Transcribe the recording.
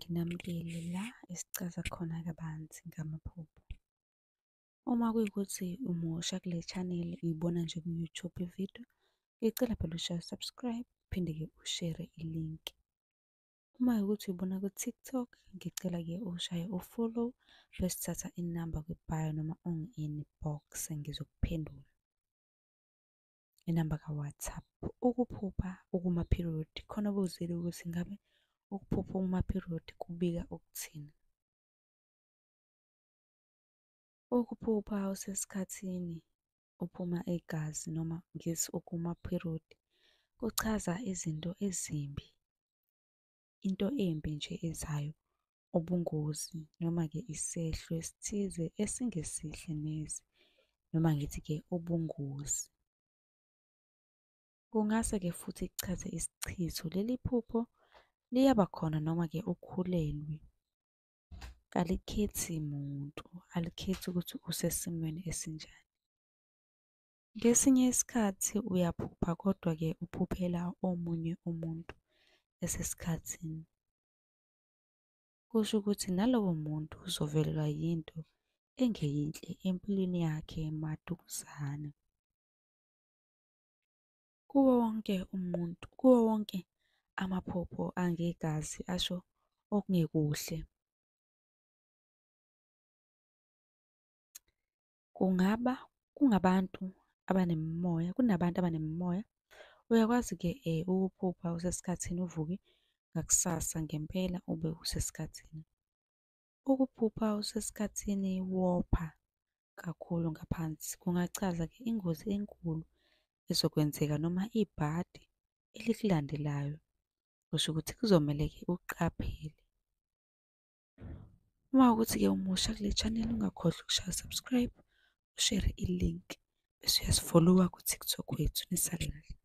Nginamukele la esichaza khona kabanzi ngamaphupho. Uma kuyikuthi umusha kule chaneli uyibona nje ku-YouTube ividiyo, ngicela phela ushaye u-subscribe, uphinde-ke ushere ilinki. Uma kuwukuthi uyibona ku-TikTok, ngicela-ke ushaye u-follow, bese uthatha inamba kwi-bio noma ungi-inbox-e ngizokuphendula. Inamba ka-WhatsApp. Ukuphupha ukuma-period, khona obuzile ukuthi ngabe ukuphupha uma-period kubika ukuthini? Ukuphupha usesikhathini uphuma igazi noma ngithi ukuma-period, kuchaza izinto ezimbi, into embi nje ezayo, ubungozi noma-ke isehlo esithize esingesihle neze, noma ngithi-ke ubungozi. Kungase-ke futhi kuchaze isichitho. Leli phupho liyaba khona noma-ke ukhulelwe. Kalikhethi muntu, alikhethi ukuthi usesimweni esinjani. Ngesinye isikhathi uyaphupha kodwa-ke uphuphela omunye umuntu esesikhathini. Kusho ukuthi nalowo muntu uzovelelwa yinto engeyinhle empilweni yakhe maduzane. Kuwo wonke umuntu, kuwo wonke amaphupho angegazi asho okungekuhle. Kungaba kungabantu abanemimoya, kunabantu abanemimoya. Uyakwazi-ke ukuphupha usesikhathini uvuke ngakusasa ngempela ube usesikhathini. Ukuphupha usesikhathini wopha kakhulu ngaphansi kungachaza-ke ingozi enkulu ezokwenzeka noma ibhadi elikulandelayo. Kusho ukuthi kuzomele-ke uqaphele. Uma kuwukuthi-ke umusha kule chaneli ungakhohlwa ukushaya u-subscribe, ushere ilinki, bese uyasifolowa ku-TikTok wethu. Nisale kahle.